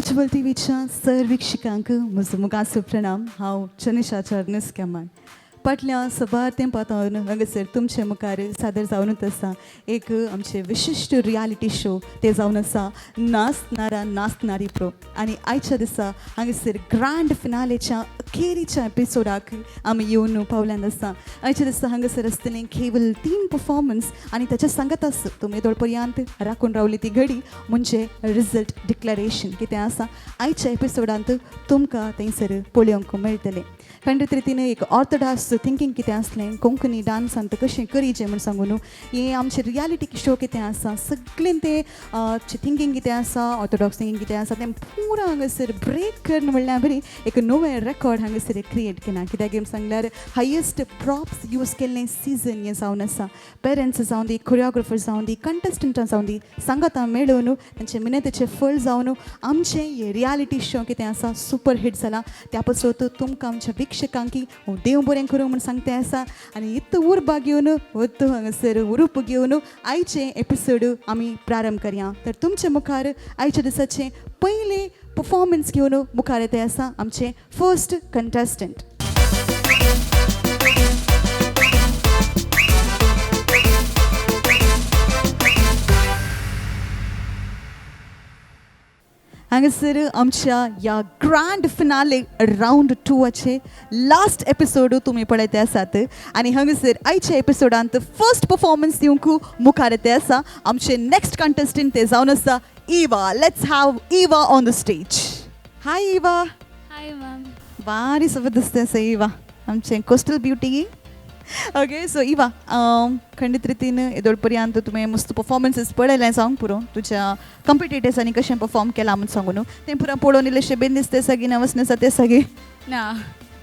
आयज टीव्हीच्या सर वीक्षकांक म्हजो मुखाचो प्रणाम. हांव चनिशा नुस्केमान. फाटल्या सबार तेंपांत हांगासर तुमचे मुखार सादर जावनूच आसा एक आमचे विशिश्ट रियालिटी शो, ते जावन आसा नाचणारा नाचणारी प्रो. आनी आयच्या दिसा हांगासर ग्रांड फिनालेच्या अखेरीच्या एपिसोडाक आमी येवन पावल्यान आसा. आयच्या दिसा हांगासर आसतलें केवल तीन परफॉर्मन्स आनी ताच्या सांगाताच तुमी पर्यंत राखून रावली ती घडी म्हणजे रिजल्ट डिक्लरेशन कितें आसा, आयच्या एपिसोडांत तुमकां थंयसर पळोवंक मेळटलें. खंडीत रितीन एक ऑर्थोडॉक्स थिंकींग कितें आसलें कोंकणी डांसांत कशें करीचें म्हूण सांगून न्हू, हें आमचें रियालिटी शो कितें आसा, सगळें तें थिंकींग कितें आसा, ऑर्थोडॉक्स थिंकींग कितें आसा, तें पुरा हांगासर ब्रेक करून म्हणल्यार बरी एक नवें रेकॉर्ड हांगासर क्रिएट केला. कित्याक सांगल्यार हायेस्ट प्रॉप्स यूज केल्लें सिजन हें जावन आसा. पेरंट्स जावं दी, कोरियोग्राफर जावं दी, कंटेस्टंटां जावं दी, सांगातां मेळोवन तांचे मिनतेचें फळ जावन आमचें हें रियालिटी शो कितें आसा सुपर हिट जाला. त्या पासत तुमकां आमच्या वीक्षकांकी हांव देव बरें करूं म्हूण सांगते आसा. आनी इत्त उर्बा घेवन, वत्त हांगासर उरूप घेवन आयचे एपिसोड आमी प्रारंभ करया. तर तुमचे मुखार आयच्या दिसाचे पयले परफॉर्मन्स घेवन मुखार येते आसा आमचे फर्स्ट कंटेस्टंट. हांगासर आमच्या ह्या ग्रँड फिनाले रावंड टूवाचे लास्ट एपिसोड तुमी पळयते आसात आनी हांगासर आयच्या एपिसोडांत फर्स्ट परफॉर्मन्स दिवंक मुखार येते आसा आमचे नेक्स्ट कंटेस्टंट, ते जावन आसा Eva. Let's have Eva on the stage. Hi, Eva. Hi ma'am. भारी सोबत दिसते आसा इवा, आमचें coastal beauty. Okay, so Eva, खंडीत रितीन येदोळ पर्यंत तुवें मस्त परफॉर्मन्सीस पळयलें जावंक पुरो. तुज्या कंपिटिटर्सांनी कशें परफॉर्म केलां म्हूण सांगून तें पुरो पळोवन इल्लेशें बेन दिसते सगळी नर्वसनेस जाता सगळी? ना.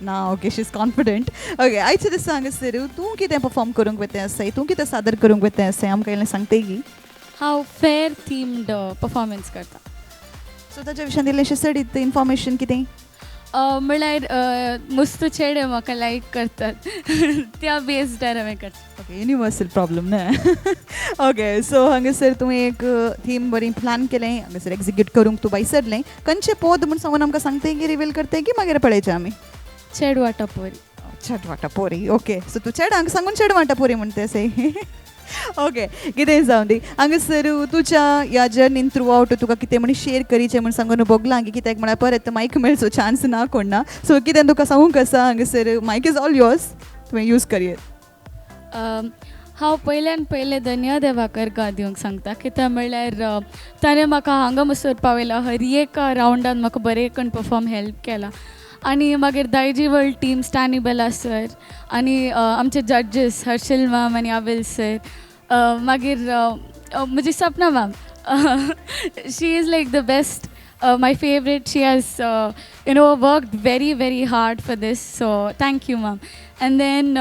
ना, okay, she is confident. Okay, आयचे दिसा हांगासर तूं कितें परफॉर्म करूंक वता आसाय, तूं कितें सादर करूंक वता आसाय, आमकां इल्लें सांगताय की? हांव फेअर थीम्ड परफॉर्मन्स करता. सो ताच्या विशयान इल्लेशें चडीत इन्फॉर्मेशन कितें? म्हणल्यार मस्त चेडे म्हाका लायक करतात, त्या बेस्डार हांवें करता. ओके, युनिवर्सल प्रॉब्लम न्हय? ओके, सो हांगासर तुवें एक थीम बरी प्लॅन केलें, हांगासर एक्झिक्यूट करूंक तूं भायसरलें. खंयचें पोद म्हूण सांगून आमकां सांगताय की रिवील करताय की मागीर पळयचें आमी? चेडवाटा पोरी. चेडवाटा पोरी, ओके. सो तूं चेडांक सांगून चेडवाटा पोरी म्हणटा अशें. ओके, कितेंय जावं दी. हांगासर तुज्या ह्या जर्नीन थ्रू आवट तुका कितें म्हण शेअर करीचें म्हूण सांगून भोगलां की कित्याक म्हळ्यार परत मायक मेळचो चान्स ना कोण ना. सो कितें तुका सांगूंक आसा, हांगासर mic is all yours, तुवें यूज करयेत. हांव पयल्यान पयलें धन्य देवाक अर्गां दिवंक सांगता, कित्याक म्हणल्यार ताणें म्हाका हांगा मसर पावयला. हर एका रावंडान म्हाका बरें करून परफॉर्म हेल्प केला. आनी मागीर दायजी वर्ल्ड टीम, स्टॅनी बेला सर आनी आमचे जजेस हर्षल मॅम आनी आवेल सर, मागीर म्हजी सपना ma'am, she is like the best, my favourite. She has worked very very hard for this, so thank you, ma'am. And then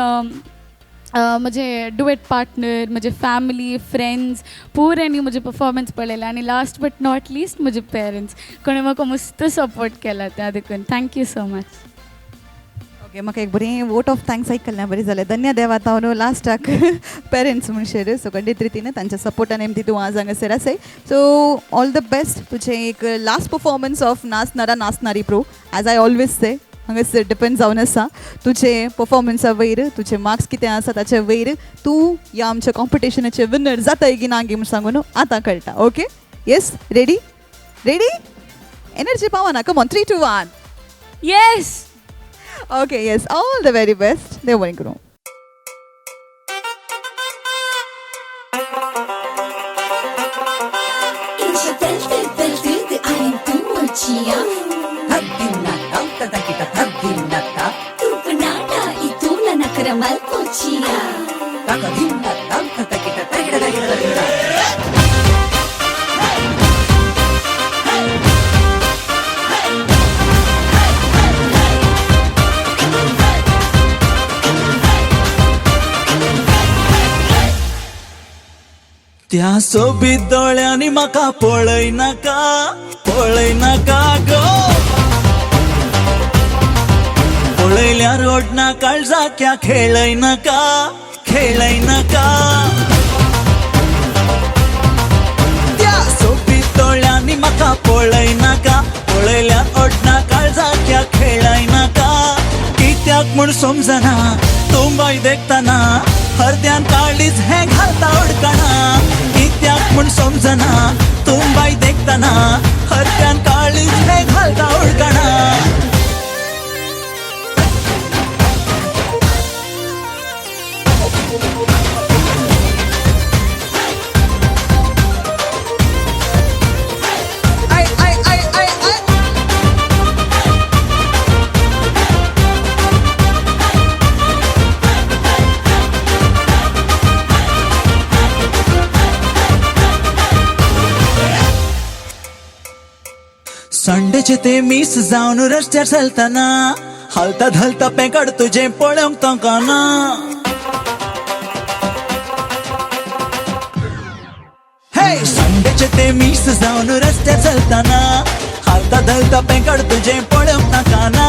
म्हजे डुएट पार्टनर, म्हजे फॅमिली, फ्रेंड्स, पुऱ्यांनी म्हजे परफॉर्मन्स पळयलें. आनी लास्ट बट not list म्हजे parents, कोणें म्हाका मस्त support केला त्या देखून thank you so much. Okay, म्हाका एक बरें वोट ऑफ thanks आयकलें, बरें जालें. धन्य देवा तावन लास्टाक पेरंट्स म्हणशेर. सो खंडीत रितीन तांच्या सपोर्टान एमती तूं आज हांगासर आसाय. So all the best. तुजें एक लास्ट परफॉर्मन्स ऑफ नाचणारा नाचणारी pro, as I always say, हांगासर डिपेंड जावन आसा तुजे परफॉर्मन्सा वयर, तुजे मार्क्स कितें आसा ताचे वयर तूं ह्या आमच्या कॉम्पिटिशनाचे विनर जाताय की ना की म्हूण सांगून आतां कळटा. Okay, yes, ready ready, energy पावना. Come on, three, two, one. Yes. Okay, yes, all the very best. देव बरें करूं. Inşa tel tel tel tel alim tu mochia. Thadinna tauta takita thadinna. Tu panata itula nakramal pochia. Takadinna tauta takita takita takita takita. त्या सोबीत दोळ्यांनी म्हाका पळय नाका, पळय नाका गो. पळयल्यार ओडना काळजाक्या, खेळय नाका, खेळय नाका. त्या सोबीत दोळ्यांनी आनी म्हाका पळय नाका, पळयल्यार ओडना काळजाच्या खेळय नाका. कित्याक म्हूण समजना तूं बाय देखतना, हरद्यान काळीज हें घालता उडकणा. कित्याक म्हूण समजना तूं बाय देखतना, हरद्यान काळीज हें घालता उडकणा. I I I I I. संडेचे ते मीस जावन रस्त्यार चलतना, हालता धलता पेंकड तुजें पळोवंक तांकां ना. हे संडेचे ते मीस जावन रस्त्यार चलतना, हालता धलता पेंकड तुजें पळोवंक तांकां ना.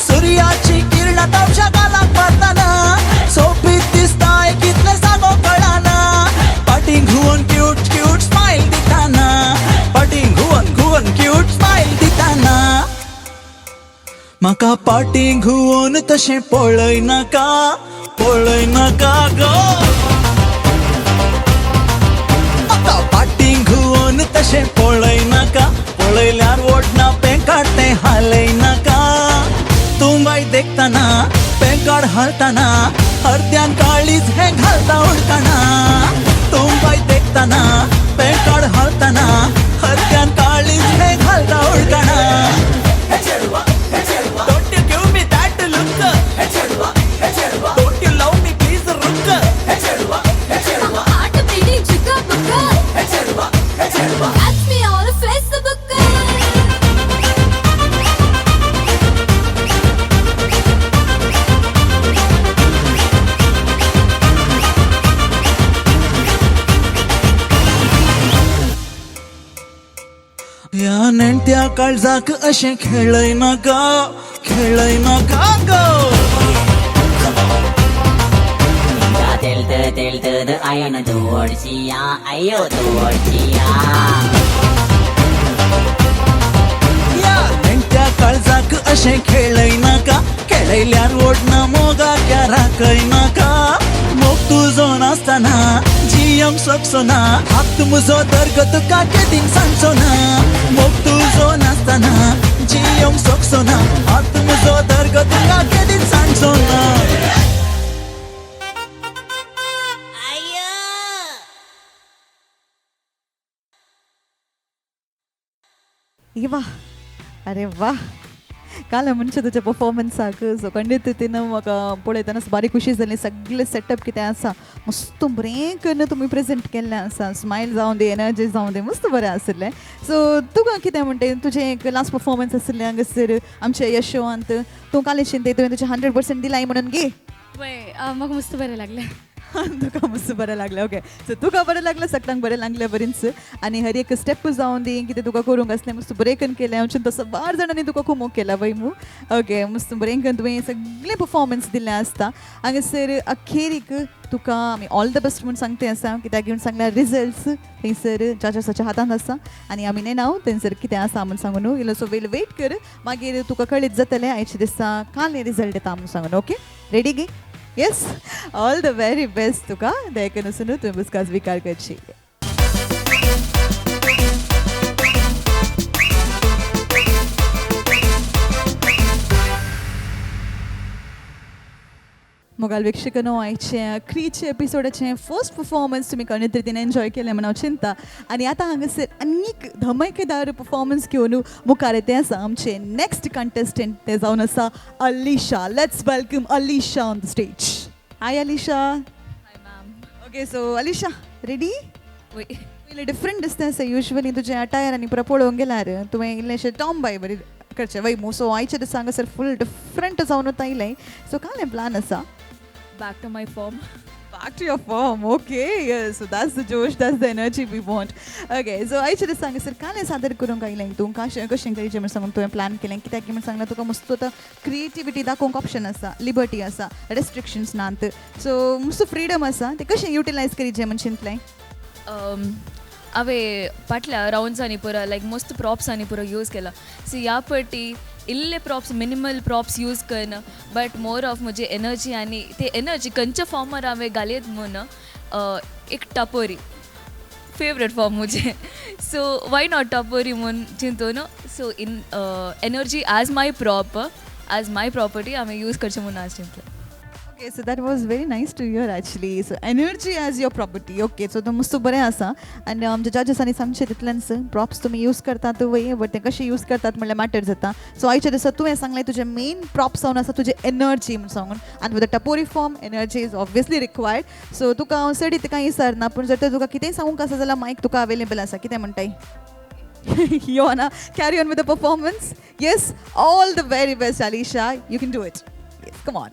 सुर्याची किरणां तावशा गालाक मारतना, सोबीत दिसताय कितलें सांगो कळना. फाटीं घुंवन क्यूट क्यूट स्मायल दिताना, फाटीं घुंवन घुंवन क्यूट स्मायल दिताना. म्हाका पाटी घुंवन तशें पळय नाका, पळय नाका गो. म्हाका पाटी घुंवन तशें पळय नाका, पळयल्यार ओडना पेंकाड तें हालय नाका. तूं बाय देखतना पेंकाड हालतना, हरद्यान काळीज हें घालता उडकणा. तूं बाय देखतना पेंकाड हालतना, हरद्यान काळीज हें घालता उडकणा. Don't you give me that look. Don't you love me, please look. Heart beating chicka bukka. Catch me on a Facebook. ह्या नेणट्या काळजाक अशें खेळय नाका, खेळय नाका गो. तेलत तेलत आयन दवरचिया, आयो दवरचिया. ह्या नेणट्या काळजाक अशें खेळय नाका, खेळयल्यार ओडना मोगाक राखय नाका. मोग तुजो नासतना जियेवंक शकचो ना, हात म्हजो दर्ग तुका केदींक सांगचो ना. मोग तुजो नासतना जियेवंक शकचो ना, हात म्हजो दर्ग तुका केदींक सांगचो ना. वा अरे वा, काल म्हणजे तुज्या परफॉर्मन्साक सो खंडीत तिनं म्हाका पळयतनाच बारीक खुशी जाली. सगळें सेटअप कितें आसा मस्त बरें करून तुमी प्रेजेंट केल्लें आसा. स्मायल जावं दी, एनर्जी जावं दी, मस्त बरें आशिल्लें. सो तुका कितें म्हणटा, तुजें एक लास्ट परफॉर्मन्स आशिल्लें हांगासर आमच्या यशोवांत, तूं काल चिंतय तुवें तुजें 100% दिलाय म्हणून गे? वय, म्हाका मस्त बरें लागलें. तुका मस्त बरें लागलें. ओके, सो तुका बरें लागलें, सगळ्यांक बरें लागलें बरींच. आनी हर एक स्टेप जावन दी कितें तुका करूंक आसलें मस्त बरें करून केलें. हांव तसो बार जाणांनी तुका खूब मोग केला वय मू. ओके, मस्त बरें करून तुवें सगळें परफॉर्मन्स दिल्लें आसता. हांगासर अखेरीक तुका आमी ऑल the best म्हूण सांगते आसा, कित्याक घेवन सांगल्यार रिजल्ट्स थंयसर जजसाच्या हातांत आसा आनी आमी नेणाव थंयसर कितें आसा म्हूण सांगून. न्हू इल्लोसो वेळ वेट कर, मागीर तुका कळीत जातलें आयचे दिसा काल रिजल्ट येता म्हूण सांगून. ओके, रेडी गे? Yes, all the very best तुका. दयाकन वचून तुवें पुस्तकां स्विकार करची. मोगाल वीक्षकांनो, आयचे क्रीचे एपिसोडाचें फर्स्ट परफॉर्मन्स तुमी कणित रितीन एन्जॉय केलें म्हूण हांव चिंता. आनी आतां हांगासर आनीक धमाकेदार परफॉर्मन्स घेवन मुखार येते आसा आमचे नेक्स्ट कंटेस्टंट, ते जावन आसा Alisha. Let's welcome Alisha on the stage. Hi Alisha. Hi ma'am. Okay, so Alisha ready? वय. इल्लें डिफरंट दिसता आसा. युजली तुजें अटायर आनी पुरो पळोवंक गेल्यार तुवें इल्लेंशें टॉम बाय बरी करचें वय मू. सो आयच्या दिसा हांगासर फूल डिफरंट जावन आयलें. सो कांय प्लान आसा? Back to my form. Back to your form, okay. Yes, so that's the josh, that's the energy we want. Okay, so आयच्या दिसा हांगासर कांय सादर करूंक आयलें तूं? कशें कशें करीचें म्हण सांगून तुवें प्लॅन केलें? कित्याक म्हण सांगलां तुका मस्त आतां क्रिएटिविटी दाखोवंक ऑप्शन आसा, लिबर्टी आसा, रेस्ट्रिक्शन्स नात, सो मस्त फ्रिडम आसा, तें कशें युटिलायज करीचें म्हण चिंतलें? हांवें फाटल्या रावंड्सांनी पुरो लायक मस्त प्रॉप्सांनी पुरो यूज केला. सो ह्या पाटी इल्ले प्रॉप्स, मिनिमल प्रॉप्स यूज करना, बट मोर ऑफ म्हजी एनर्जी आनी ते एनर्जी खंयच्या फॉर्मार हांवें घालयत म्हूण एक टपोरी फेवरेट फॉर्म मुझे, सो why not टपोरी म्हूण चिंतून. So in energy as my prop, as my property हांवें यूज करचें म्हूण आज चिंतलें. Okay, so that was very nice to hear actually. So energy as your property. Okay, so तो मस्त बरें आसा आनी आमच्या जजेसांनी सांगचें तितलेंच प्रॉप्स तुमी यूज करतात वय, बट ते कशे यूज करतात म्हणल्यार मॅटर जाता. सो आयच्या दिसा तुवें सांगलें तुजें मेन प्रॉप्स जावन आसा तुजें एनर्जी म्हूण सांगून, आनी with the tapori form energy is obviously required. So तुका हांव चड कांय विचारना, पूण जर तर तुका कितेंय सांगूंक आसा जाल्यार मायक तुका अवेलेबल आसा. कितें म्हणटाय? You wanna carry on with the performance? Yes, all the very best, Alisha. You can do it. Yes, come on.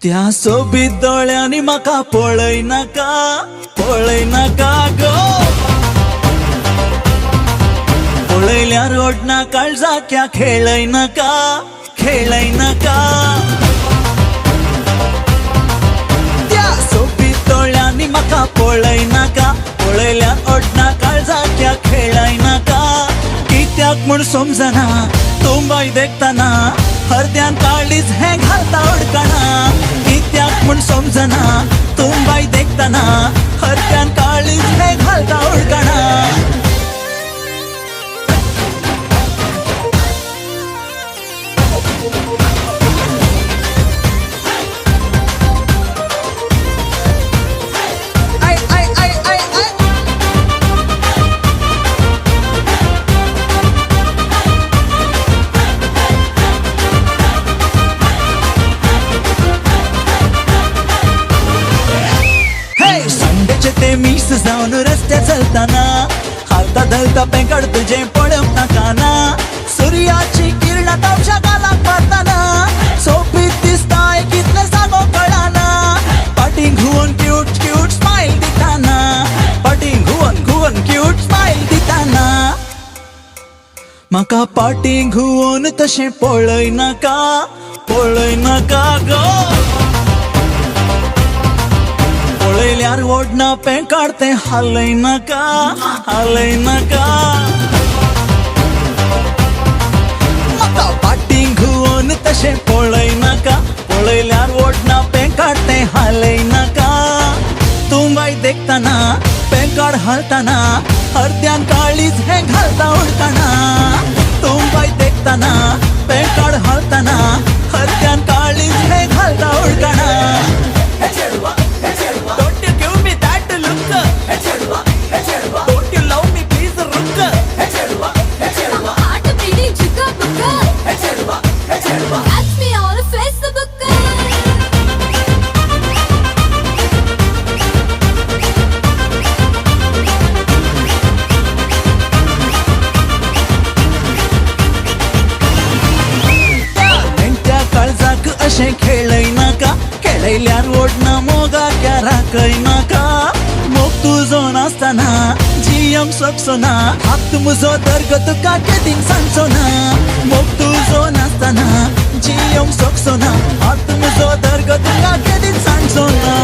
त्या सोबीत दोळ्यांनी म्हाका पळय नाका, पळय नाका गो, पळयल्यार ओडना काळजाक्या खेळय नाका, खेळय नाका. त्या सोबीत दोळ्यांनी म्हाका पळय नाका, पळयल्यार ओडना काळजाक्या खेळय नाका. कित्याक म्हूण समजना तूं बाय देखतना हरद्यान काळीज हें घालता अडकणा. कित्याक म्हूण समजना तूं बाय देखतना हरद्यान काळीज हें घालता अडकणा. I I I I I. हे संडेचे ते मीस जावन रस्त्यार चलतना हालता धलता पेंकड तुजें पळोवंक नाकाना. सुर्याची किरणां तावशा गालाक मारतना सोबीत दिसताय कितलें सांगो कळना. फाटीं घुंवन क्यूट क्यूट स्मायल दिताना, फाटीं घुंवन घुंवन क्यूट स्मायल दिताना. म्हाका फाटीं घुंवन तशें पळय नाका, पळय नाका गो, पळयल्यार ओडना पेंकाड तें हालय नाका, हालय नाका. म्हाका फाटीं घुंवन तशें पळय नाका, पळयल्यार ओडना पेंकाड तें हालय नाका. तूं बाय देखतना पेंकाड हालतना अर्द्यान काळीज हें घालता उडटना. तूं बाय देखतना पेंकाड हालतना अर्द्यान काळीज हें घालता उडटना. Don't you give me that look. Don't you love me, please look. Heart beating chicka booka. Catch me on Facebook. नेण्ट्या काळजाक अशें खेळय नाका, खेळयल्यार ओडना मोगाक्या राखय नाका. मोग तुजो नासतना जियम शकचो ना, हात म्हजो दर्ग तुका केदीन सांगचो ना. मोग तुजो नासतना जियम शकचो ना, हात म्हजो दर्ग तुका केदीन सांगचो ना.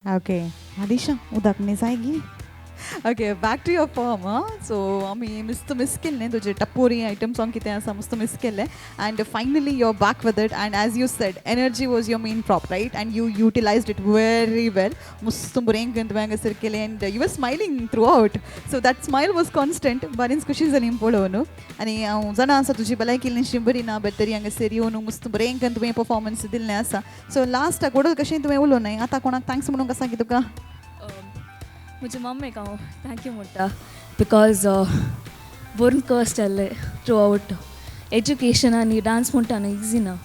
Okay, Alisha, उदक न्ही जाय. Okay, back to your form. So आमी मस्त मिस केल्लें तुजें टपोरी आयटम सॉंग कितें आसा मस्त मिस केल्लें, and finally you're back with it. And as you said, energy was your main prop, right? And you utilised it very well. मस्त बरें करून तुवें हांगासर केलें, and you were smiling throughout, so that smile was constant. बरीच खुशी जाली पळोवन. आनी हांव जाणा आसा तुजी भलायकी इल्लीशी बरी ना, बट तरी हांगासर येवन मस्त बरें करून तुवें परफॉर्मन्स दिल्लें आसा. सो लास्टाक वडोल कशें तुवें उलोवनाय, आतां कोणाक thanks म्हणूंक आसा की तुका? म्हजे मम्मीक हांव thank you म्हणटा, because बरून कश्ट जाल्ले थ्रू आवट एज्युकेशन आनी डांस म्हणटा न्हू इजी ना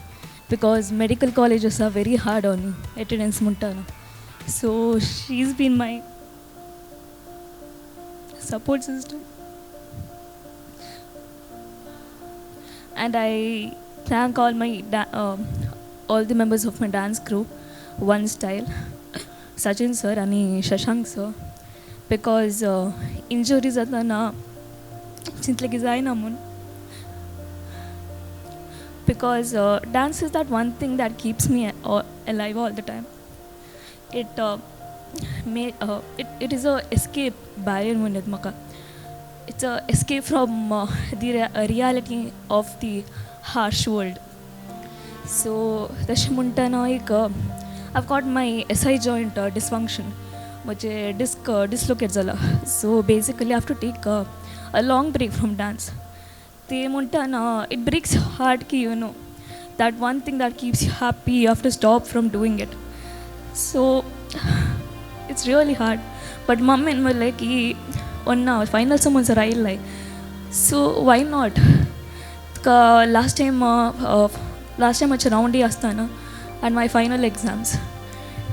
because medical colleges are very hard on you attendance म्हणटा न्हू. So she is been my support system and I thank all my all the members of my dance crew, One Style, Sachin sir आनी Shashank sir, because injury जाताना चिंतलें की जायना म्हूण, because dance is that one thing that keeps me alive all the time. It may it is a escape barrier म्हूण येता म्हाका. It's a escape from the reality of the harsh world. So तशें म्हणटना एक I've got my SI joint dysfunction, म्हजें disk dislocate जाला. So basically I have to take a long break from dance. ते म्हणटना it breaks heart की you know that one thing that keeps you happy, you have to stop from doing it. So it's really hard. But मम्मीन म्हणलें की ओन्ना final समज रायिल्लें, so why not. तुका last टायमाचे रावंडी आसतना and my final exams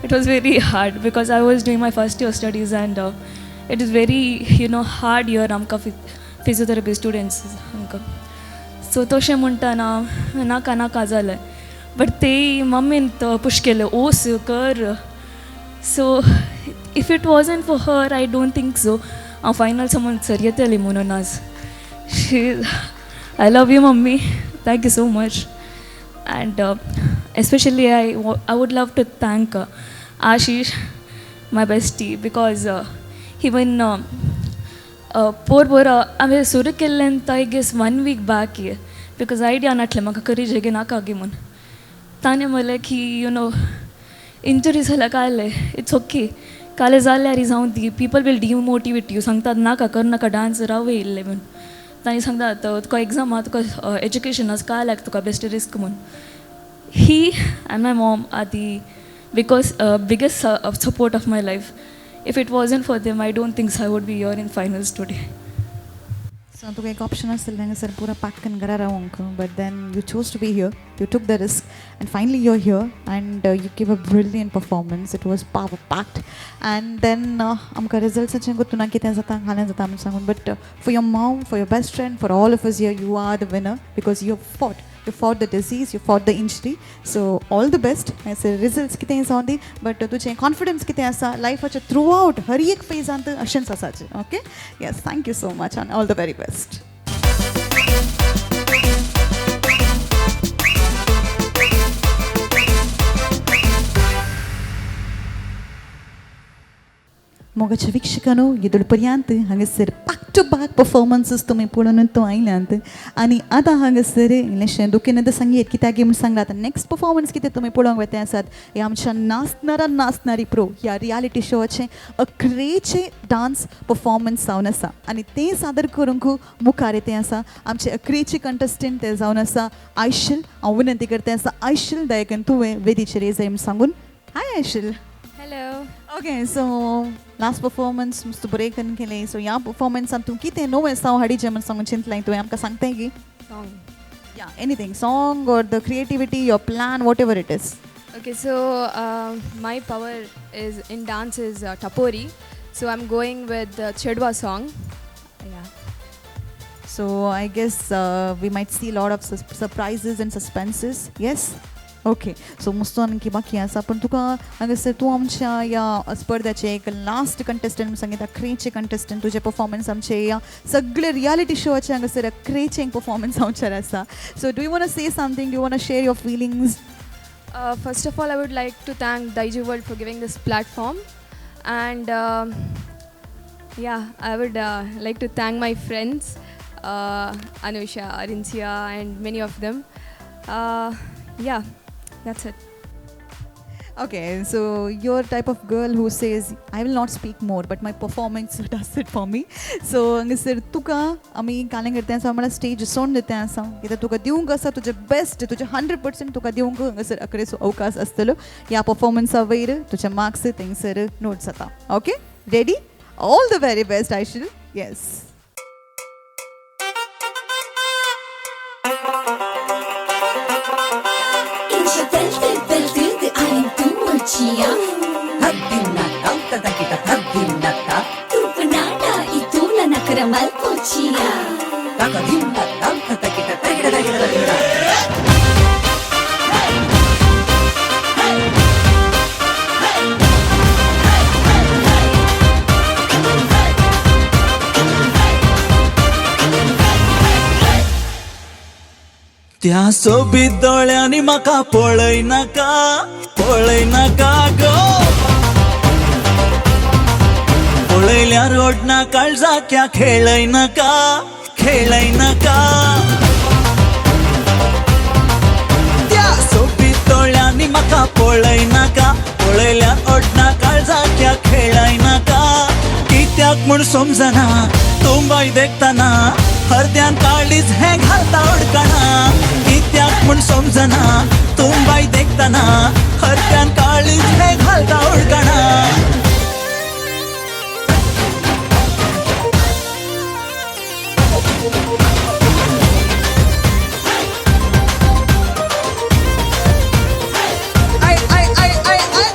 it was very hard because I was doing my first year studies and it is very you know hard year आमकां physiotherapy students आमकां. So तशें म्हणटना नाका नाका जालें, but ते मम्मीन पुश केलें ओस कर. So if it wasn't for her I don't think so हांव फायनल समज सर येतली म्हणून आज. She I love you mummy, thank you so much. And especially I would love to thank Ashish, my bestie, because even पोर पोर हांवें सुरू केल्लें I guess 1 week back, because idea नासलें म्हाका करी जेगे नाका गी म्हूण. ताणें म्हणलें की you know injury जाल्यार कांय it's okay, कालें जाल्यार जावं दी, पिपल वील डिमोटिवेट you, सांगतात नाका कर नाका डांस रावय इल्लें म्हूण. तांणी सांगतात तुका एग्जाम आहा, तुका एज्युकेशन आसा, काय लायक तुका बेस्ट रिस्क म्हूण. He and my mom are the because biggest support of my life. If it wasn't for them, I don't think so I would be here in finals today. So तुका एक option आसलें हांगासर पुरा पाक्कन घरा रावंक, but then you chose to be here, you took the risk and finally you are here and you give a brilliant performance. It was power packed. And then आमकां रिजल्ट्साचें गोतू ना कितें जाता घालें जाता आमी सांगून, but for your mom, for your best friend, for all of us here, you are the winner because you fought. You fought the disease, you fought the injury. So all the best. हांगासर results कितेंय जावं दी, but तुजें confidence कितें आसा लायफाच्या through out हर एक फेजांत अशेंच आसाचें. Okay, yes, thank you so much and all the very best. मोगाच्या वीक्षकांनो, येदोळ पर्यंत हांगासर बॅक टू बॅक परफॉर्मन्सीस तुमी पळोवन तो आयल्यांत आनी आतां हांगासर इल्लेशें दुखेन आतां सांगयेत कित्याक म्हूण सांगलां. आतां नेक्स्ट परफॉर्मन्स कितें तुमी पळोवंक वता आसात हे आमच्या नाचणारा नाचणारी प्रो ह्या रियालिटी शोचें अकरेचें डांस परफॉर्मन्स जावन आसा आनी तें सादर करूंक मुखार येते आसा आमचे अकरेचे कंटेस्टंट ते जावन आसा आयशील. हांव विनंती करता आसा आयशील दयाकन तुवें वेदीचेर येय म्हूण सांगून. हाय आयशील. Hello. Okay, so last performance मस्त बरें करून केलें. सो ह्या परफॉर्मन्सान तूं कितें नवें साव हाडीचें म्हूण सांगून चिंतलें तुवें, आमकां सांगताय की? Song. Yeah, anything, song or the creativity, your plan, whatever it is. Okay, so my power is in dance is Tapori. So I'm going with the Chedwa song. Yeah. So I guess we might see a lot of surprises and suspenses. Yes? Okay. So मुस्तो आणखी बाकी आसा, पण तुका हांगासर तूं आमच्या ह्या स्पर्धाचे एक लास्ट कंटेस्टंट सांगितलं, अखरेचे कंटेस्टंट, तुजें परफॉर्मन्स आमचे ह्या सगळे रियालिटी शोचे हांगासर अखरेचें एक परफॉर्मन्स आमचेर आसा. So do you want say something, do you want share your feelings? First of all, I would like to thank Daijiworld for giving this platform, and yeah, I would like to thank my friends, Anusha, Arincia, and many of them. Yeah, that's it. Okay, so you're type of girl who says, I will not speak more, but my performance does it for me. So, हांगासर तुका आमी कालें करता आसा म्हळ्यार stage सोडून दिता आसा, कित्याक तुका दिवंक आसा तुजें बेस्ट, तुजें 100% तुका दिवंक हांगासर अकरेचो अवकाश आसतलो. ह्या परफॉर्मन्सा वयर तुजे मार्क्स थंयसर नोट जाता. Okay, ready? All the very best Aishil. Yes. మల్పోచియా తద్దిన్న తంత తకిట తద్దిన్న త తుపనాట ఇతూల నకర మల్పోచియా తకదిన్న తంత తకిట తరిగిడ తరిగిడ తరిగిడ. त्या सोबीत दोळ्यांनी म्हाका पळय नाका, पळय नाका गो. पळयल्यार ओडना काळजाक्या खेळय नाका, खेळय नाका. त्या सोबीत दोळ्यांनी म्हाका पळय नाका, पळयल्यार ओडना काळजाक्या खेळय नाका. कित्याक म्हूण समजना तूं बाय देखतना हरद्यान काळीज हें घालता उडकणा. कित्याक म्हूण समजना तूं बाय देखतना हरद्यान काळीज हें घालता उडकणा. I I I I I.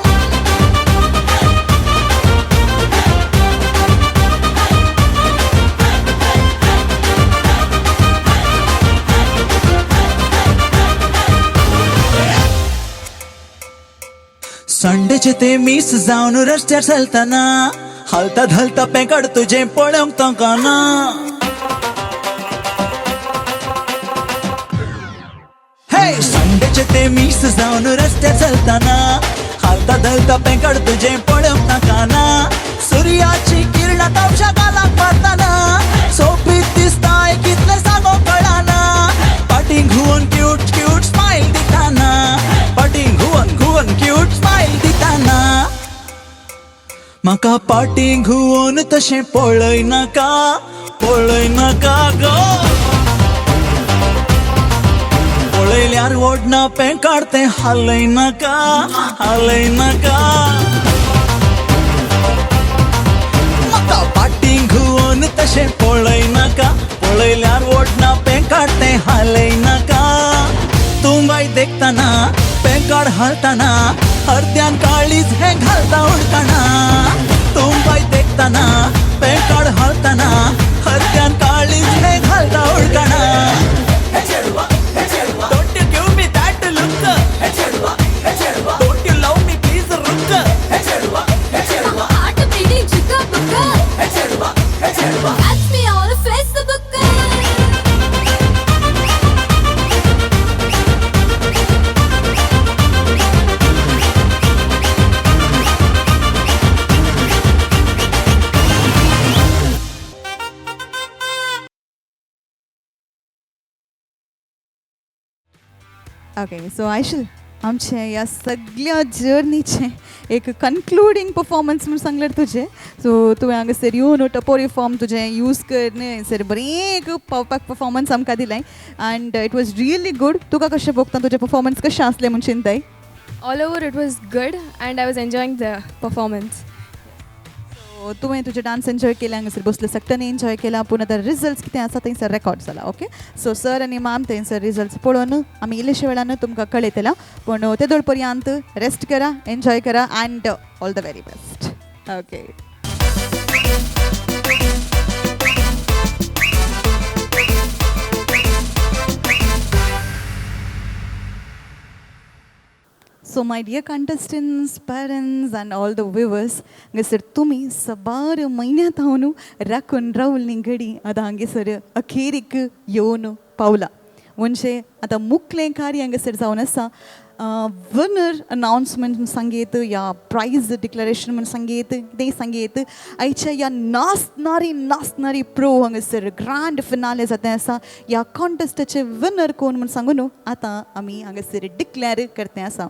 संडेचे ते मीस जावन रस्त्यार चलतना हालता धलता पेंकड तुजें पळोवंक तांकां. हे संडेचे ते मीस जावन रस्त्यार चलतना हालता धलता पेंकड तुजें पळोवंक तांकां. सुर्याची किरणां तावशा गालाक मारतना सोबीत दिसताय कितलें सांगो कळना. फाटीं घुंवन क्यूट क्यूट स्मायल दिताना, फाटीं घुंवन घुंवन क्यूट स्मायल दिताना. म्हाका फाटीं घुंवन तशें पळय नाका, पळय नाका गो. पळयल्यार ओडना पेंकाड तें हालय नाका, हालय नाका. म्हाका फाटीं घुंवन तशें पळय नाका, पळयल्यार ओडना पेंकाड तें हालय नाका. तूं बाय देखतना पेंकाड हालतना हरद्यान काळीज हें घालता उडकणा. तूं बाय देखतना पेंकाड हालतना हरद्यान काळीज हें घालता उडकणा. Don't you give me that look. Don't you love me, please look. Heart beating chukka bukka Catch me on a Facebook. Okay, so आयशल आमचे ह्या सगळ्या जर्नीचें एक कन्क्लुडींग परफॉर्मन्स म्हूण सांगल्यार तुजें. सो तुवें हांगासर येवन टपोरी फॉर्म तुजें यूज करून हयसर बरें एक पावपाक परफॉर्मन्स आमकां दिलें and it was really good. तुका कशें भोगता, तुजें परफॉर्मन्स कशें आसलें म्हूण चिंताय? All over it was good and I was enjoying the performance. So तुवें तुजें डान्स एन्जॉय केलें, हांगासर बसले सगळ्यांनी एन्जॉय केला. पूण आतां रिजल्ट्स कितें आसा थंयसर रेकॉर्ड जाला. ओके, सो सर आनी मॅम थंयसर रिजल्ट्स पळोवन आमी इल्लेशे वेळान तुमकां कळयतला. पूण ते दोळ पर्यंत रेस्ट करा, एन्जॉय करा and all the very best. Okay. So my dear contestants, parents and all the viewers, हांगासर तुमी सबार म्हयन्यांत हांव राखून रावल्ली घडी आतां हांगेसर अखेरीक येवन पावला. म्हणजे आतां मुखलें कार्य हांगासर जावन आसा. विनर अनाउन्समेंट म्हूण सांगयत या प्रायज डिक्लरेशन म्हूण सांगयत, कितेंय सांगयत, आयच्या ह्या नाचणारी नाचणारी प्रो हांगासर ग्रांड फिनाले जाता आसा. ह्या कॉन्टेस्टाचे विनर कोण म्हूण सांगू न्हू आतां आमी हांगासर डिक्लेर करते आसा.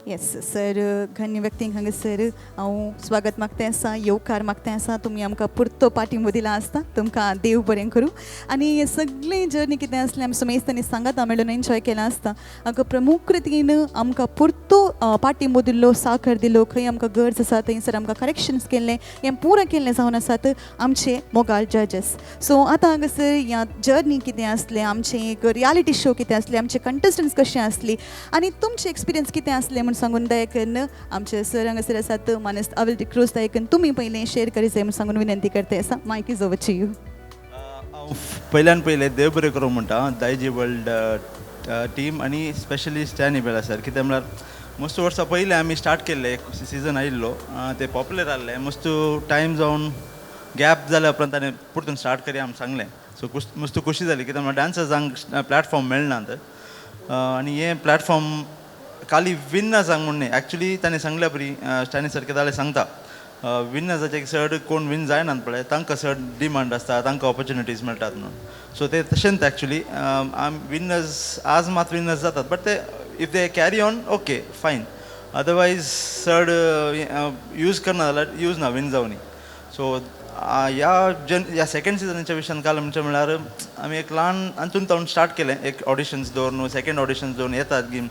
येस सर, घन्य व्यक्तींक हांगासर हांव स्वागत मागते आसा, येवकार मागते आसा. तुमी आमकां पुरतो पाठिंबो दिला आसता, तुमकां देव बरें करूं. आनी हे सगळें जर्नी कितें आसलें आमी समेस्तांनी सांगात मेळून एन्जॉय केलां आसता. हांगा प्रमुख रितीन आमकां पुरतो पाठिंबो दिल्लो, साखर दिलो, खंय आमकां गरज आसा थंयसर आमकां करेक्शन्स केल्लें, हें पुरो केल्लें जावन आसात आमचे मोगाळ जजीस. सो आतां हांगासर ह्या जर्नी कितें आसलें, आमचें एक रियालिटी शो कितें आसलें, आमचे कंटेस्टंट्स कशें आसली आनी तुमचें एक्सपिरियन्स कितें आसलें म्हूण म्हूण सांगून दया करून आमचे सर हांगासर आसात मानेस्त अविल डिक्रूज, दया करून तुमी पयलें शेअर करी जाय म्हूण सांगून विनंती करते आसा. Mic is over to you. हांव पयल्यान पयलें देव बरें करूं म्हणटा दायजी वर्ल्ड टीम आनी स्पेशली स्टॅनी बेला सर. कितें म्हळ्यार मस्त वर्सां पयलें आमी स्टार्ट केल्लें, एक सिजन आयिल्लो, तें पॉप्युलर आहलें. मस्त टायम जावन गॅप जाल्या उपरांत ताणें परतून स्टार्ट करया आमी सांगलें. सो मस्त खोशी जाली, कित्याक म्हळ्यार डांसर्सांक प्लॅटफॉर्म मेळनात आनी हें प्लॅटफॉर्म खाली विनर्सांक म्हूण न्ही. एक्चुली ताणें सांगल्या परी स्टॅनी सर कितें जाल्यार सांगता, विनर्साचे चड कोण विन जायनात पळय, तांकां चड डिमांड आसता, तांकां ऑपॉर्चुनिटीज मेळटात म्हणून. सो ते तशेंच एक्चुली आम विनर्स आज मात विनर्स जातात, बट ते if they carry on, okay, fine, otherwise चड यूज करना जाल्यार यूज ना विन जावनी. सो ह्या जन ह्या सेकंड सिजनाच्या विशयान काल म्हणचे म्हळ्यार आमी एक ल्हान अंतून तावन स्टार्ट केलें, एक ऑडिशन्स दवरून, सेकंड ऑडिशन्स दवरून येतात गेम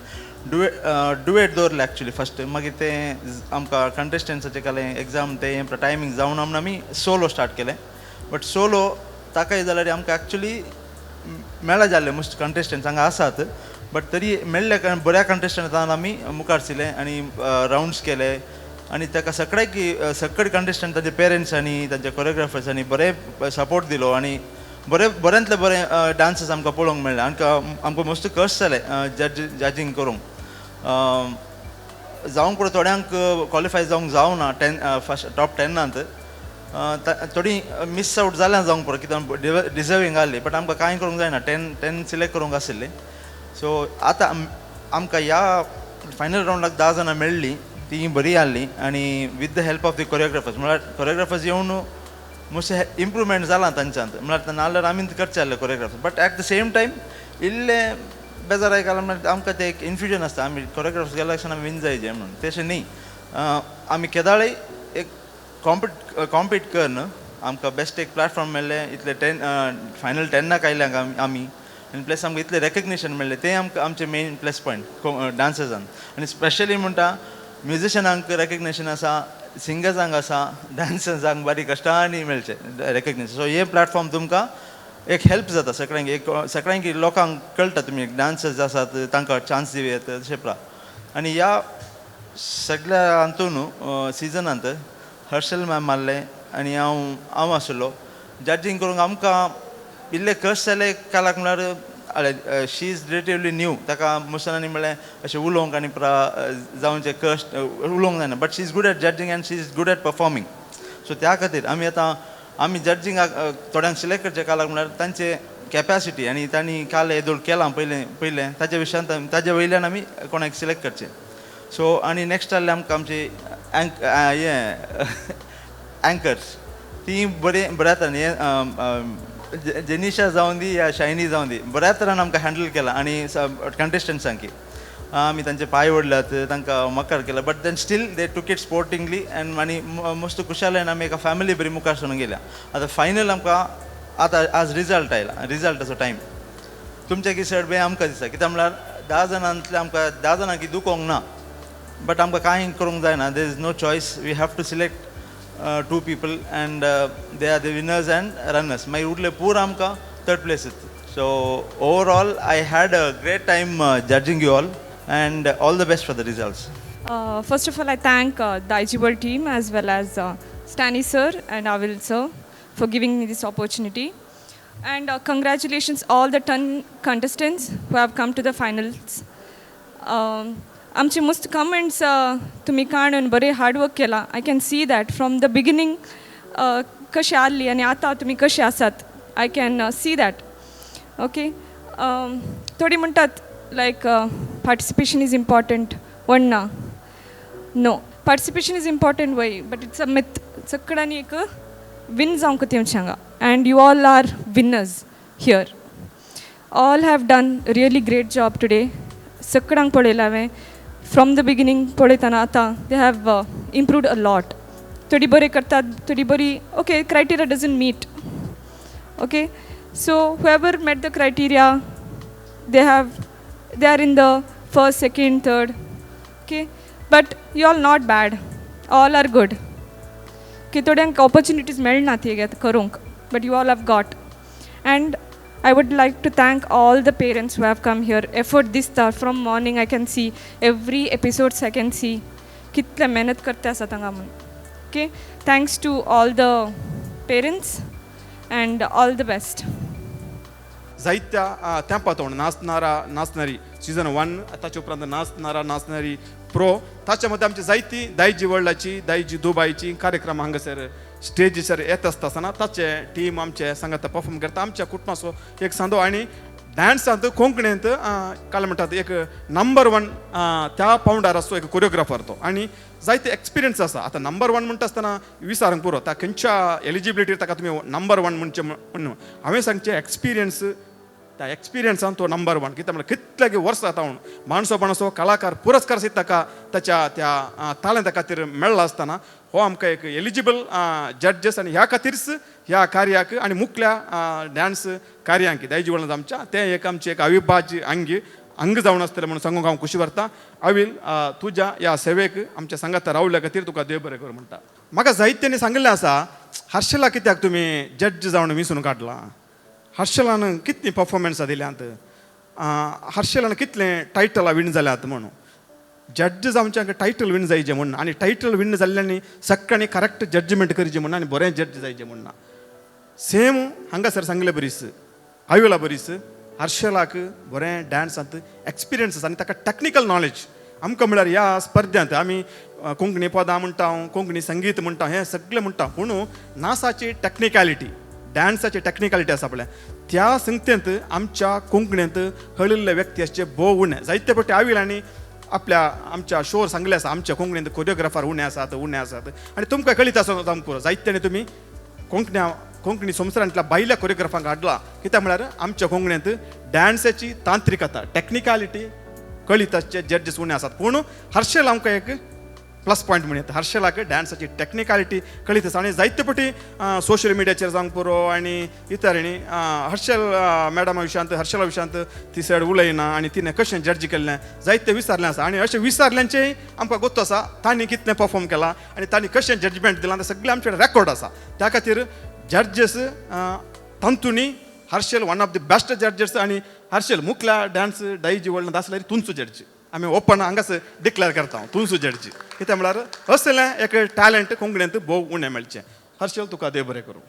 डुएट दवरले एक्चुली फस्ट. मागीर तें आमकां कंटेस्टंट्साचें कालें एग्जाम तें टायमींग जावन आमी सोलो स्टार्ट केलें. बट सोलो ताकाय जाल्यार आमकां एक्चुली मेळा जाल्ले मोस्ट कंटेस्टंट्स हांगा आसात, बट तरी मेळ्ळे बऱ्या कंटेस्टंटान आमी मुखार सरले आनी रावंड्स केले आनी ताका सगळ्याक सगळे कंटेस्टंट, तांचे पेरंट्स आनी तांच्या कोरियोग्राफर्सांनी बरें सपोर्ट दिलो आनी बरें बऱ्यांतले बरें डांसीस आमकां पळोवंक मेळ्ळे. आमकां आमकां मस्त कश्ट जाले जजींग करूंक. जावंक पुरो थोड्यांक क्वॉलिफाय जावंक जावना 10 फस्ट टॉप 10नांत, थोडीं मिस आवट जाल्यां जावंक पुरो, कित्याक डिजर्वींग आहली, बट आमकां कांय करूंक जायना, 10 सिलेक्ट करूंक आशिल्लें. सो आतां आमकां ह्या फायनल रावंडाक 10 जाणां मेळ्ळीं, ती बरी आहली आनी with the help of the choreographers, म्हळ्यार कोरियोग्राफर्स येवन मातशें इम्प्रूवमेंट जालां तांच्यांत, म्हळ्यार नाल्यार आमी करचे आहले choreographer. But at the same time इल्लें बेजार आयकलां, म्हळ्यार आमकां तें एक इन्फ्युजन आसता, आमी कोरियोग्राफर्स गेल्या आमी विन जायचे म्हणून. तशें न्ही, आमी केदाळय एक कॉम्पीट करन आमकां बेस्ट एक प्लॅटफॉर्म मेळ्ळें, इतले 10 फायनल 10नाक आयले आमी आनी प्लस आमकां इतलें रेकग्निशन मेळ्ळें, तें आमकां आमचें मेन प्लस पॉयंट डांसर्सान. आनी स्पेशली म्हणटा म्युजिशनांक रेकग्निशन आसा, सिंगर्सांक आसा, डांसर्सांक बारीक कश्टांनी मेळचें रेकग्निशन. सो हें प्लॅटफॉर्म तुमकां एक हेल्प जाता सगळ्यांक, एक सगळ्यांक लोकांक कळटा तुमी डांसर्स आसात तांकां चान्स दिवं तशें प्रा. आनी ह्या सगळ्या हातून सिजनांत हर्शल मॅम मारलें आनी हांव हांव आसलो जजींग करूंक. आमकां इल्ले कश्ट जाले कालाक, म्हळ्यार she is relatively new, ताका मुसलांनी म्हळ्यार अशें उलोवंक आनी प्रा जावंचे कश्ट उलोवंक जायना, but she is good at judging and she is good at performing. So त्या खातीर आमी आतां आमी जजींगाक थोड्यांक सिलेक्ट करचे कालाक, म्हळ्यार तांचे कॅपॅसिटी आनी तांणी काल येदोळ केलां पयलें पयलें ताच्या विशयांत ताज्या वयल्यान आमी कोणाक सिलेक्ट करचें. सो आनी नेक्स्ट आहलें आमकां आमची एंक हें एंकर्स, ती बरें बऱ्या तरेन हें जेनिशा जावन दी या शायनी जावन दी, बऱ्या तरान आमकां हँडल केलां आनी कंटेस्टंट्सांकी आमी तांचे पांय ओडल्यात, तांकां मकार केला, but then still they took it sportingly and आनी मस्त खुशालकायेन आमी एका फॅमिली बरी मुखार सरून गेल्या. आतां फायनल आमकां आतां आज रिजल्ट आयला, रिजल्टाचो टायम तुमच्या की चड बी आमकां दिसता, कित्याक म्हळ्यार 10 जाणांतले आमकां 10 जाणांक दुखोवंक ना, बट आमकां कांय करूंक जायना, there is no choice, we have to select 2 people and they are the winners and runners. मागीर उरले पूर आमकां third place. So overall I had a great time judging you all and all the best for the results. First of all, I thank the Daijiworld team as well as Stany sir and Avil sir for giving me this opportunity. And congratulations all the 10 contestants who have come to the finals. आमचे मस्त comments तुमी काडून बरें hard work केलां. I can see that from the beginning कशें आहली आनी आतां तुमी कशें आसात, I can see that. Okay, थोडीं म्हणटात लायक पार्टिसिपेशन is important one ना, no, participation is important वय, but it's a myth. सगळ्यांनी एक विन जावंक तेमचे हांगा and you all are winners here. All have done really great job today. सगळ्यांक पळयलां हांवें फ्रॉम the beginning पळयतना आतां they have improved a lot. थोडी बरें करतात, थोडी बरी okay criteria doesn't meet. Okay, so whoever met the criteria they are in the first, second, third. Okay, but you all not bad, all are good. Okay, थोड्यांक opportunities मेळना ती करूंक, but you all have got. And I would like to thank all the parents who have come here. Effort दिसता from morning I can see every episodes I can see कितले मेहनत करते आसा तांगा म्हूण. Okay, thanks to all the parents and all the best. जायत्या तेंपा तोंड नाचणारा नाचणारी सिजन 1, ताचे उपरांत नाचणारा नाचणारी प्रो, ताच्या मदें आमची जायती दायजी वर्ल्डाची दायजी दुबायची कार्यक्रम हांगासर स्टेजीचेर येत आसता आसतना ताचे टीम आमचे सांगाता परफॉर्म करता. आमच्या कुटुंबाचो एक सांदो आनी डान्सांत कोंकणींत काल म्हणटात एक नंबर 1 त्या पावंडार आसतो एक कोरियोग्राफर तो आनी जायते एक्सपिरियन्स आसा. आतां नंबर 1 म्हणटा आसतना विचारूंक पुरो ता खंयच्या एलिजिबिलिटीर ताका तुमी नंबर 1 म्हणचें म्हणून हांवें सांगचें एक्सपिरियन्स, त्या एक्सपिरियन्सान तो नंबर 1. कित्याक म्हणल्यार कितले वर्सां आतां माणसो बाणसो कलाकार पुरस्कार सयत ताका ताच्या त्या तालंता खातीर मेळ्ळा आसतना हो आमकां एक एलिजिबल जड्जस आनी ह्या खातीरच ह्या कार्याक आनी मुखल्या डान्स कार्यांक दायजी वर्ल्डांत आमच्या तें एक आमचें एक अविभाज्य अंग जावन आसतलें म्हणून सांगूंक हांव खुशी भरता. आवील तुज्या ह्या सेवेक आमच्या सांगाता रावल्या खातीर तुका देव बरें करूं म्हणटा. म्हाका जायत्यांनी सांगिल्लें आसा हर्षला कित्याक तुमी जड्ज जावन विंचून काडलां, हर्षलान कितलीं परफॉर्मन्सां दिल्यांत, हर्षलान कितलें टायटलां विन जाल्यात म्हणून. जड्ज आमच्या टायटल विन जायचे म्हणून आनी टायटल विन जाल्ल्यांनी सगळ्यांनी करेक्ट जजमेंट करचें म्हणून आनी बरें जड्ज जायचें म्हणून. सेम हांगासर सांगलें बरीस आयुला बरीस हर्षलाक बरें डान्सांत एक्सपिरियन्स आसा आनी ताका टॅक्निकल नॉलेज. आमकां म्हळ्यार ह्या स्पर्ध्यांत आमी कोंकणी पदां म्हणटा, कोंकणी संगीत म्हणटा, हें सगळें म्हणटा, पूण नासाची टॅक्निकलिटी डान्साची टॅक्निकलिटी आसा पळय त्या संगतेंत आमच्या कोंकणींत हळिल्ले व्यक्ती आसचे भोव उणें. जायते फावटी आवील आनी आपल्या आमच्या शोर सांगले आसा आमच्या कोंकणींत कोरियोग्राफर उणें आसात उणें आसात आनी तुमकां कळीत आसा आमकां पुरो जायत्यानी तुमी कोंकणी संवसारांतल्या भायल्या कोरियोग्राफांक हाडला. कित्याक म्हळ्यार आमच्या कोंकणींत डान्साची तांत्रिकता टॅक्निकलिटी कळीत आसचे जड्जीस उणें आसात. पूण हर्षल आमकां एक प्लस पॉयंट म्हणून येता, हर्षलाक डान्साची टॅक्निकलिटी कळीत आसा आनी जायते फावटी सोशल मिडियाचेर जावंक पुरो आनी इतर आनी हर्षल मॅडमा विशयांत हर्षला विशयांत ती सड उलयना आनी तिणें कशें जड्ज केल्लें जायते विचारलें आसा आनी अशें विचारल्यांचें आमकां गोत्त आसा तांणी कितलें परफॉर्म केलां आनी तांणी कशें जजमेंट दिलां तें सगळें आमचे रेकॉर्ड आसा. त्या खातीर जड्जीस तांतूनी Harshal one of the best judges आनी हर्षल मुखल्या डान्स दायजी वर्ल्डांत आसल्यार तुमचो जड्ज आमी ओपन हांगासर डिक्लेअर करता तुमचो जड्जी. कित्याक म्हळ्यार असलें एक टॅलंट कोंकणींत भोव उणें मेळचें. हर्षल तुका देव बरें करूं.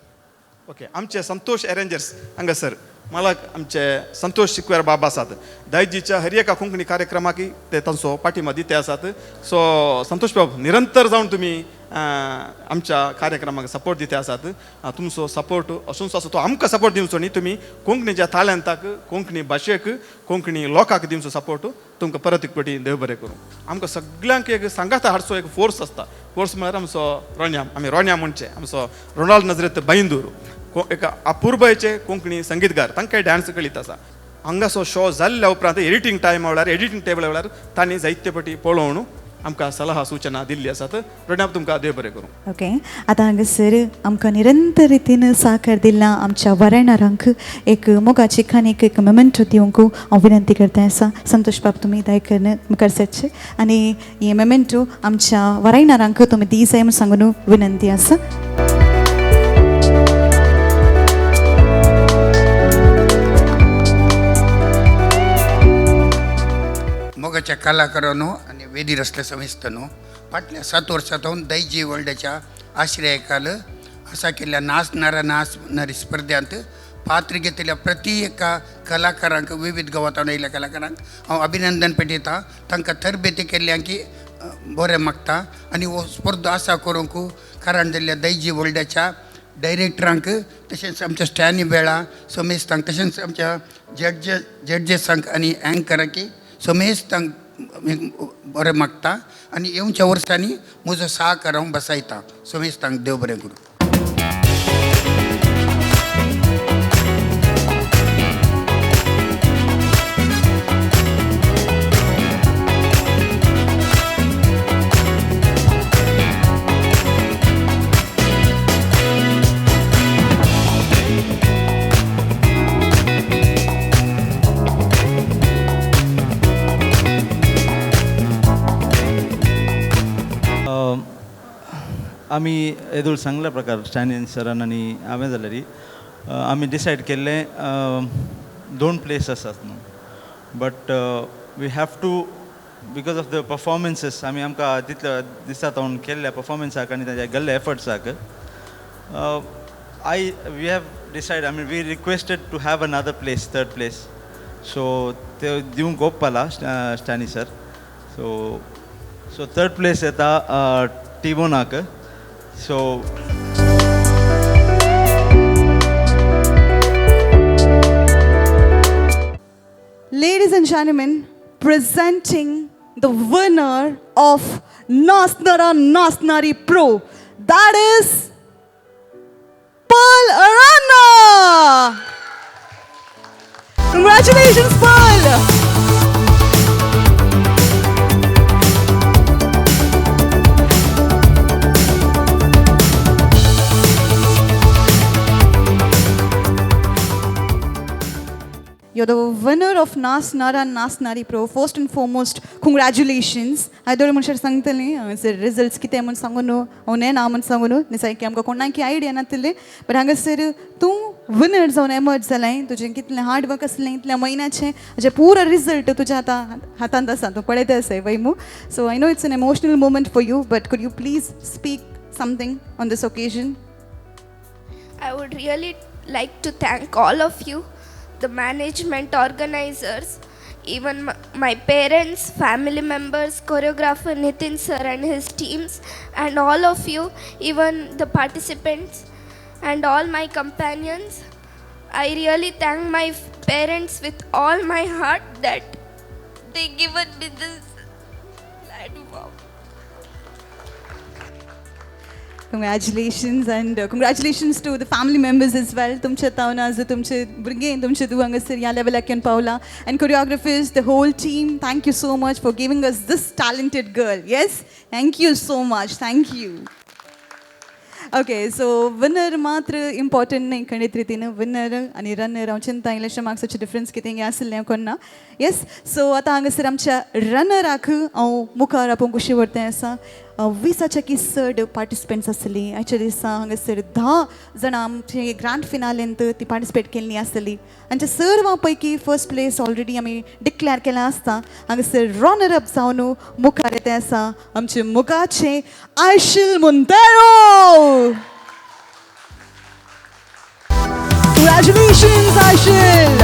ओके, आमचे संतोष एरेंजर्स हांगासर मला आमचे संतोष शिकवेर बाब आसात दायजीच्या हर एका कोंकणी कार्यक्रमाक ते तांचो पाठिंबा दिते आसात. सो संतोष बाब निरंतर जावन तुमी आमच्या कार्यक्रमाक सपोर्ट दिते आसात. तुमचो सपोर्ट असूनचो आसा तो आमकां सपोर्ट दिवचो न्ही, तुमी कोंकणीच्या तालंताक कोंकणी भाशेक कोंकणी लोकांक दिवचो सपोर्ट तुमकां परत एक पटी देव बरें करूं. आमकां सगळ्यांक एक सांगाता हाडचो एक फोर्स आसता, फोर्स म्हळ्यार आमचो रोन्या, आमी रोन्या म्हणचे आमचो रोनाल्ड नजरेत बैंदूर एक अपुरबायेचे कोंकणी संगीतकार, तांकां डान्स कळीत आसा. हांगासो शो जाल्ल्या उपरांत एडिटींग टायमा वेळार एडिटींग टेबल वेळार तांणी जायते पटी पळोवन आमकां सलाह सूचना दिल्ली आसात. रोन्या तुमकां देव बरें करूं. ओके, आतां हांगासर आमकां निरंतर रितीन साकर दिल्ला आमच्या वरणारांक एक मोगाची खाणीक एक मेमेंटो दिवंक हांव विनंती करता आसा. संतोष बाब तुमी दयकरून मुखार सरचे आनी हे मेमेंटो आमच्या वरायणारांक तुमी दी जाय म्हूण सांगून विनंती आसा. मोगाच्या कलाकारांनो आनी वेदीर आसल्या समेस्तांनो, फाटल्या 7 वर्सां दायजी वर्ल्डाच्या आश्रयाखाल असा केल्ल्या नाचणारा नाचणारी स्पर्ध्यांत पात्र घेतलेल्या प्रति एका कलाकारांक विविध गांवांत आयिल्ल्या कलाकारांक हांव अभिनंदन पेटयता. तांकां तरबेती केल्ल्यांकी बरें मागता आनी हो स्पर्धा आसा करूंक कारण दिल्ल्या दायजी वर्ल्डाच्या डायरेक्टरांक तशेंच आमच्या स्टॅनी वेळा समेस्तांक तशेंच आमच्या जड्जेसांक आनी अँकरांकी समेस्तांक बरें मागता आनी येवच्या वर्सांनी म्हजो सहकार हांव बसयता. समेस्तांक देव बरें करूं. आमी येदोळ सांगल्या प्रकार स्टॅनियन सरान आनी हांवें जाल्यार आमी डिसायड केल्लें 2 प्लेस आसात न्हू, but we have to because of the performances आमी आमकां तितल्या दिसा तावन केल्ल्या परफॉर्मन्साक आनी तांच्या गेल्ल्या एफर्ट्साक we have decide, I mean we requested to have another place, third place. So ते दिवंक गोप्पाला Stany sir. So third place येता टिमोनाक. So Ladies and gentlemen, presenting the winner of Nasnara Nasnari Pro, that is Pearl Arana. Congratulations, Pearl. You're the winner of Nasnara Nasnari Pro. First and foremost, congratulations. हांवें मनशाक सांगतलें हांगासर results कितें म्हूण सांगू न्हू, हांव नेणा म्हूण सांगू न्हू, निसारकें आमकां कोणाकी आयडिया नातिल्ली. बट हांगासर तूं विनर जावन एमर्ज जालाय. तुजें कितलें हार्ड वर्क आसलें इतल्या म्हयन्याचें, हाजें पुरो रिजल्ट तुज्या आतां हातांत आसा, तूं पळयता आसाय वय मू. So I know it's an emotional moment for you, but could you please speak something on this occasion? I would really like to thank all of you, the management, organizers, even my parents, family members, choreographer Nitin sir and his teams, and all of you, even the participants and all my companions. I really thank my parents with all my heart that they given me this platform. Congratulations and congratulations to the family members as well. तुमचे तावना जो तुमचे भुरगे तुमचे धुव हांगासर ह्या लेवलाक येवन पावला. And choreographers, the whole team, thank you so much for giving us this talented girl. Yes, thank you so much. Thank you. Okay, so winner मात्र इम्पॉर्टंट न्ही खंडीत रितीन विनर आनी रनर हांव चिंता इल्लेशें मार्क्साचें डिफरन्स कितें आसलें कोण ना. येस, सो आतां हांगासर आमच्या रनराक हांव मुखार आपोवंक खुशी व्हरतें आसा. 20 की चड पार्टिसिपंट्स आसली आयच्या दिसा हांगासर 10 जाणां आमचे ग्रांड फिनालेंत ती पार्टिसिपेट केल्ली आसतली. आनी सर्वां पैकी फर्स्ट प्लेस ऑलरेडी आमी डिक्लेअर केलें आसता. हांगासर रनर अप जावन मुखार येते आसा आमचे मुखाचे आयशील मुंतेरो. Congratulations, Aishil!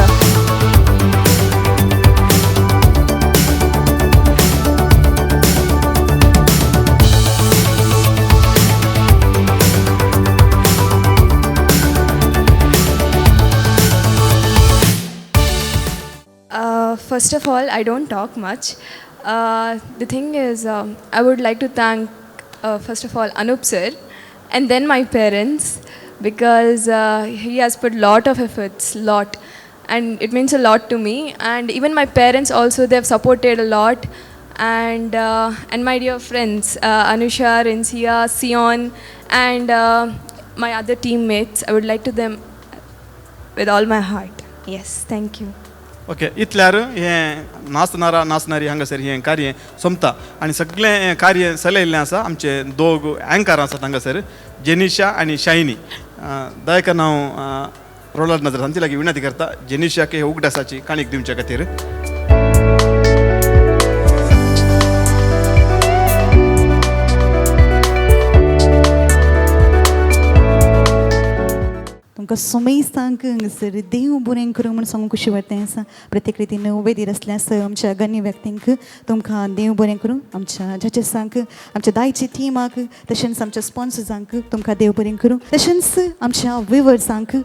First of all, I don't talk much. The thing is, I would like to thank, first of all, Anup sir, and then my parents, because he has put lot of efforts, lot, and it means a lot to me. And even my parents also, they have supported a lot, and my dear friends, Anusha, Rinsia, Sion, and my other teammates. I would like to them with all my heart. Yes, thank you. Okay, इतल्यार हें नाचणारा नाचणारी हांगासर हें कार्य सोंपता आनी सगळें कार्य चलयल्लें आसा. आमचे दोग अँकर आसात हांगासर, जेनिशा आनी शायनी. दयाकन हांव रोलाड नजर तांचे लागीं विनंती करता जेनिशाक हे उगडासाची काणीक दिवच्या खातीर. तुमकां सोमेस्तांक हांगासर देव बरें करूं म्हूण सांगूंक खुशी वाडटें आसा. प्रत्येक रितीन वेदीर आसल्या आसा आमच्या गण्य व्यक्तींक तुमकां देव बरें करूं, आमच्या जजेसांक, आमच्या दायची टिमाक, तशेंच आमच्या स्पॉन्सर्सांक तुमकां देव बरें करूं, तशेंच आमच्या व्युवर्सांक.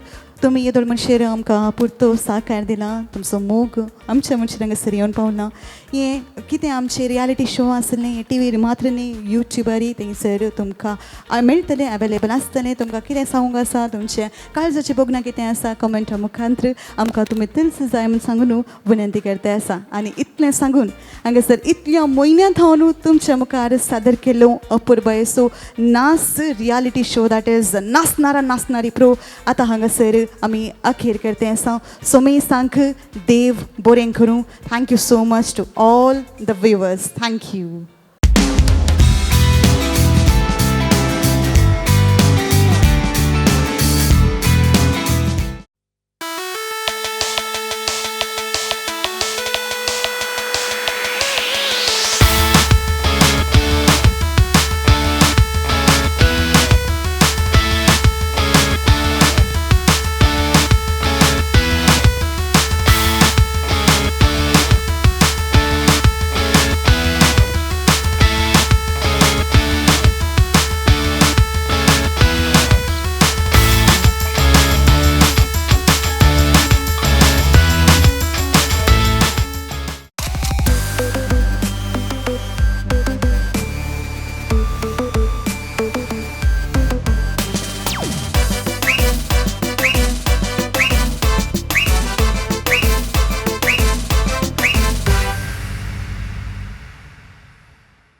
तुमी येदोळ मनशेर आमकां पुरतो साकार दिला, तुमचो मोग आमच्या मनशेर हांगासर येवन पावला. हें कितें आमचें रियालिटी शो आसलें, हें टिवीर मात्र न्ही, युट्युबारी थंयसर तुमकां मेळटलें, अवेलेबल आसतलें. तुमकां कितें सांगूंक आसा, तुमचें काळजाचें भोगणां कितें आसा, कमेंटा मुखांत्र आमकां तुमी तिल्स जाय म्हूण सांगून विनंती करता आसा. आनी इतलें सांगून हांगासर इतल्या म्हयन्या थावन तुमच्या मुखार सादर केल्लो अपुरबाय सो नाच रियालिटी शो, that is नाचणारा नाचणारी प्रो, आतां हांगासर आमी अखेर करते आसा. सोमेसांक देव बरें करूं. Thank you so much to all the viewers. Thank you.